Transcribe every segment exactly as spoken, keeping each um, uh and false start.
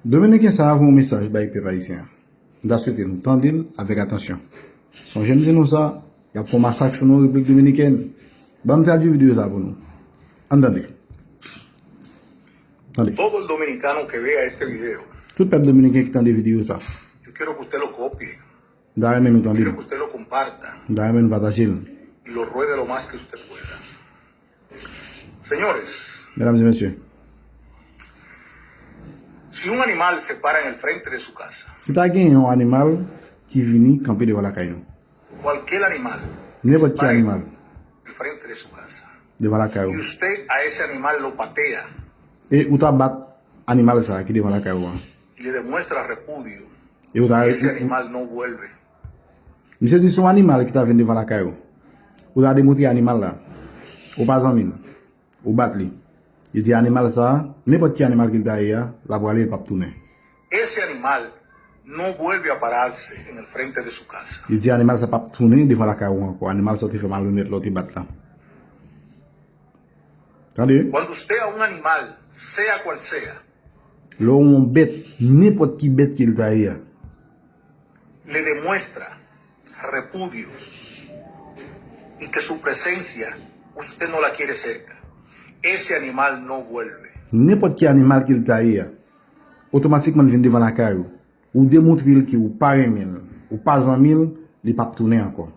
Dominiken sa a voye yon mesaj bay pèp ayisyen an. M ta swete nou tande l avèk atansyon. Sonje m di nou sa, y ap fè yon masak sou nou Repiblik Dominikèn. Ban m tradui videyo sa pou nou. Ann tande. Tande. Todo el dominicano que vea este video, Tout pèp dominiken ki tande videyo sa, yo quiero que usted lo copie, m ta renmen nou tande l. Quiero que usted lo comparta, M ta renmen nou pataje l. Y lo ruede lo más que usted pueda. Señores, Medam e mesye, si un animal se para en el frente de su casa, Si ta gen yon animal ki vini kanpe devan lakay nou, cualquier animal, nenpòt ki animal, el frente de su casa, Devan lakay ou, y usted a ese animal lo patea, e ou ta bat animal sa a ki devan lakay ou an, y le demuestra repudio, e ou ta ese animal no vuelve. Misye di se yon animal ki ta vin devan lakay ou, ou ta demontre animal la, ou pa zanmi l, ou bat li. Li di animal sa a, nenpòt ki animal ki l ta ye a, l ap prale, li p ap tounen. Ese animal no vuelve a pararse en el frente de su casa. Li di animal sa p ap tounen devan lakay ou ankò. Animal sa ou te fè malonèt la, ou te bat la. Tande? Cuando usted a un animal, sea cual sea, Lè w yon bèt, nenpòt ki bèt ke l ta ye a, le demuestra repudio y que su presencia usted no la quiere cerca, ese animal no vuelve. Nenpòt ki animal ke l ta ye a, otomatikman l vin devan lakay ou, ou demontre l ke ou pa renmen l, ou pa zanmi l, li p ap tounen ankò.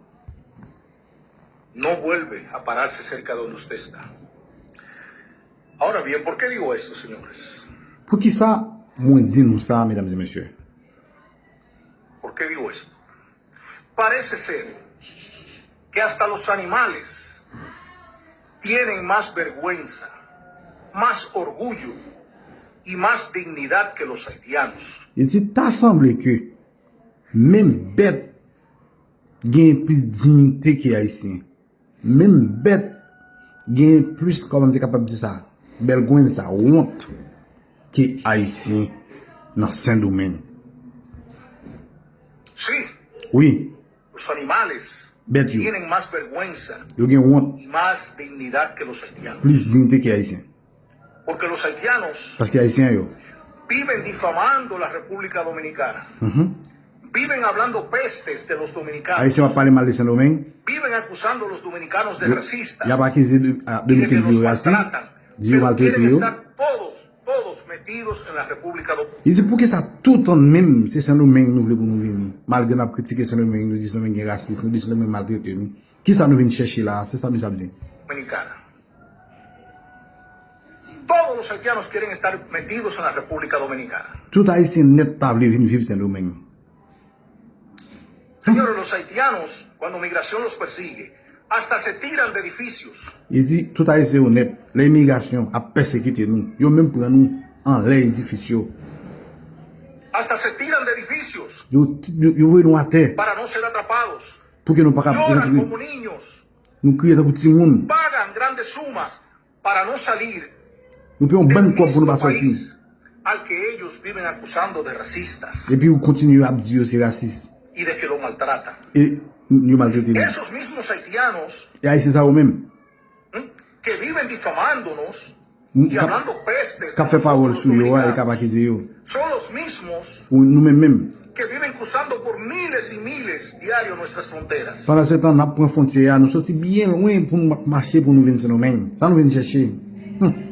No vuelve a pararse cerca donde usted está. Ahora bien, ¿por qué digo esto, señores? Poukisa mwen di nou sa, medam e mesye? ¿Por qué digo esto? Parece ser que hasta los animales tienen más vergüenza, más orgullo y más dignidad que los haitianos. Li di ta sanble ke menm bèt gen plis diyite ke ayisyen. Menm bèt gen plis, kòman m te kapab di sa, bèlgwenn sa, wont ke ayisyen nan Sendomeng. Sí, Wi, los animales bèt yo, tienen más vergüenza yo gen wont, y más dignidad que los haitianos. Plis diyite ke ayisyen. Porque los haitianos Paske ayisyen yo viven difamando la República Dominicana. Mhm. Viven hablando pestes de los dominicanos. Ayisyen w ap pale mal de Sendomeng. Viven acusando a los dominicanos de racistas. Y ap akize de, a, Dominikèn, di yo rasis, di yo maltrete yo. Pero quieren estar todos, todos metidos en la República Dominicana. Li di poukisa toutan menm se Sendomeng nou vle pou nou vini. Malgre n ap kritike Sendomeng, nou di Sendomeng gen rasis, nou di Sendomeng maltrete nou. Kisa nou vin chèche la a? Se sa misye ap di. Dominicana. Todos los haitianos quieren estar metidos en la República Dominicana. Tout ayisyen nèt ta vle vin viv Sendomeng. Señores, los haitianos, cuando migración los persigue, hasta se tiran de edificios. Li di tout ayisyen yo nèt, lè imigrasyon ap pèsekite nou, yo menm pran nou anlè edifis yo. Hasta se tiran de edificios. Yo, yo, yo voye nou atè. Para no ser atrapados. Pou ke nou pa ka rantre. Lloran como niños. Nou kriye tankou timoun. Pagan grandes sumas para no salir. Nou peye yon bann kòb pou nou pa sòti. Al que ellos viven acusando de racistas. Epi ou kontinye ap di yo se rasis. Y de que lo maltratan. E yo maltrete nou. Esos mismos haitianos, e ayisyen sa yo menm, ¿m? Que viven difamándonos y hablando pestes de nosotros los dominicanos, k ap, k ap fè pawòl sou yo a, e k ap akize yo. Son los mismos Ou, nou menm menm. Que viven cruzando por miles y miles diario nuestras fronteras. Pandan se tan, n ap pran fwontyè a, nou soti byen lwen pou nou ap mache pou nou vin Sendomeng. Sa nou vin chèche? Hum.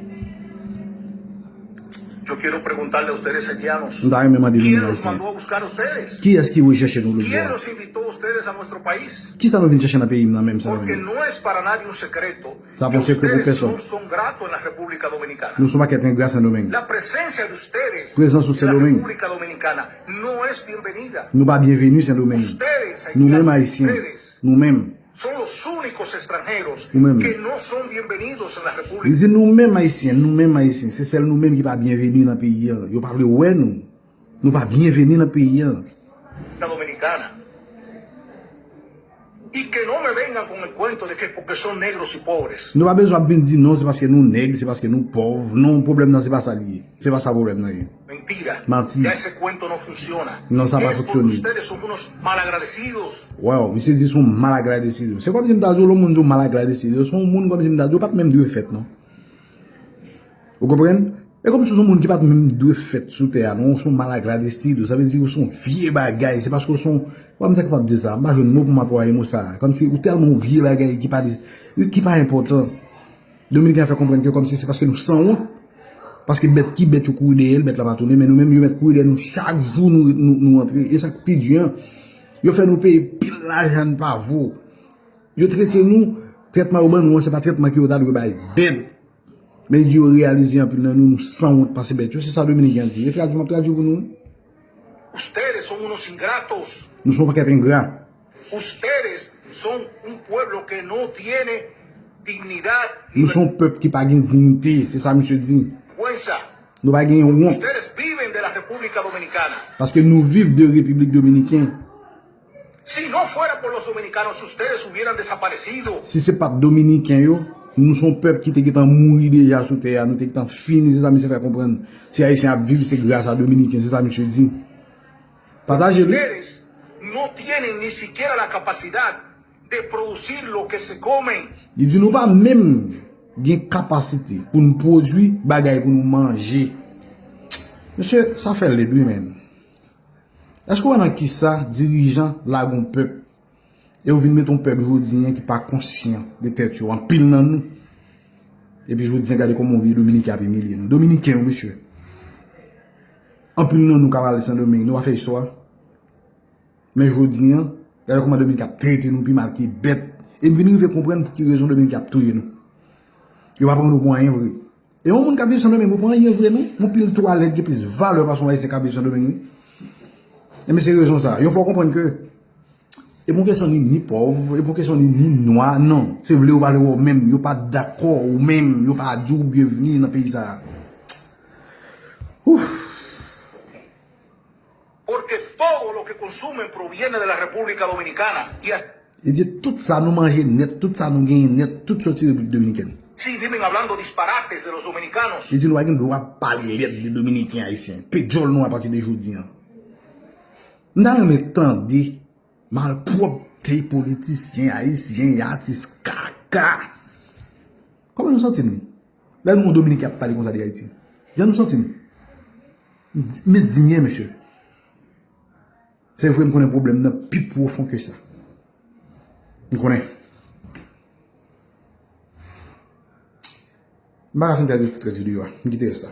Yo quiero preguntarle a ustedes, haitianos, M ta renmen mande nou menm ayisyen. ¿Quién los mandó a buscar a ustedes? Kiyès ki voye chèche nou lòtbò a? ¿Quién los invitó a ustedes a nuestro país? Kisa nou vin chèche nan peyi m nan menm, Sendomeng? Porque no es para nadie un secreto. Sa pa yon sekrè pou pèsonn. Ustedes son un son grato en la República Dominicana. Nou se yon pakèt engra Sendomeng. La presencia de ustedes en la República Dominicana no es bienvenida. Prezans nou Sendomeng, nou pa byenveni Sendomeng. Ustedes, nou menm haitianos, ayisyen, ustedes, nou menm, son los únicos extranjeros, nou menm, que no son bienvenidos en la República. Li di nou menm ayisyen, nou menm ayisyen, se sèl nou menm ki pa byenveni nan peyi a. Yo pa vle wè nou. Nou pa byenveni nan peyi a. Dominicana. Y que no me vengan con el cuento de que porque son negros y pobres. Nou pa bezwen ap vin di non, se paske nou nèg, se paske nou pòv. Non, pwoblèm nan se pa sa li ye. Se pa sa pwoblèm nan ye. Mentira. Manti. Ya ese cuento no funciona. Non, sa pa fonksyone. Es porque ustedes son unos malagradecidos. Wow, misye di se yon malagradesido. Se kòmsi m ta di w, lè yon moun di w malagradesido, se yon moun kòmsi m ta di w pa t menm dwe fèt, non. Ou konprann? E kòmsi w se yon moun ki pa t menm dwe fèt sou tè a, non, w se yon malagradecido, sa vle di ou se yon vye bagay, se paske w se yon, kòman m ta kapab di sa, m pa jwenn mo pou m anplwaye mo sa, kòmsi ou tèlman yon vye bagay ki pa, ki pa enpòtan. Dominiken an fè konprann ke kòmsi se paske nou sanwont, paske bèt ki bèt yo kouri dèyè l, bèt la pa tounen, men nou menm yo mèt kouri dèyè nou chak jou nou, nou, nou antre, e sa k pi di an, yo fè nou peye pil lajan n pa vo. Yo trete nou, trètman yo ban nou an, se pa trètman ke yo ta dwe bay bèt. Men yo reyalize anpil nan nou, nou sanwont pase bèt yo. Se sa Dominiken an di. E tradui, m ap tradui pou nou. Ustedes son unos ingratos. Nou se yon pakèt engra. Ustedes son un pueblo que no tiene dignidad. Nou se yon pèp ki pa gen diyite, se sa misye di. Vergüenza. Nou pa gen wont. Ustedes viven de la República Dominicana. Paske nou viv de Repiblik Dominiken. Si no fuera por los dominicanos, ustedes hubieran desaparecido. Si se pa t Dominiken yo, nou se yon pèp ki te gentan mouri deja sou tè a, nou te gentan fini, se sa misye fè konprann. Si Ayisyen ap viv, se gras a Dominiken, se sa misye di. Pataje l wi. Ustedes no tienen ni siquiera la capacidad de producir lo que se comen. Li di nou pa menm gen kapasite pou n pwodui bagay pou nou manje. Mesye, sa fè led wi, menn. Èske w wè nan kisa dirijan lage yon pèp? E yo vin mete yon pèp jodi an ki pa konsyan de tèt yo, anpil nan nou. Epi jodi an, gade kòman yon vye Dominiken ap imilye nou. Dominiken yo, mesye. Anpil nan nou ka pale Sendomeng, nou pa fè istwa. Men jodi an, gade kòman Dominiken ap trete nou pi mal ke bèt. E m vin rive konprann pou ki rezon Dominiken ap touye nou. Yo pa pran nou pou anyen vre. E yon moun k ap viv Sendomeng, ou pa anyen vre non. Yon pil twalèt gen plis valè pase yon Ayisyen k ap viv Sendomeng, wi. Enben, se rezon sa. Yon fwa w konprann ke e pa yon kesyon ni, ni pòv, e pa yon kesyon ni, ni nwa, non. Se vle ou pa vle ou menm, yo pa dakò ou menm, yo pa di w byenvni nan peyi sa a. Ouf. Porque todo lo que consumen proviene de la República Dominicana. Y as- Li di tout sa nou manje nèt, tout sa nou genyen nèt, tout soti Repiblik Dominikèn. Si viven hablando disparates de los dominicanos. Li di nou pa gen dwa pale lèd de Dominiken Ayisyen. Pe djòl nou apati de jodi an. M ta renmen tande malpwòpte politisyen ayisyen e atis kaka. Kòman nou santi nou? Lè nou wè Dominiken ap pale konsa de Ayiti. Jan nou santi nou? Di- Men di m byen, mesye. Se vre, m konnen pwoblèm nan pi pwofon ke sa. M konnen. M pa ka fin tradui tout rès videyo a. M kite rès la.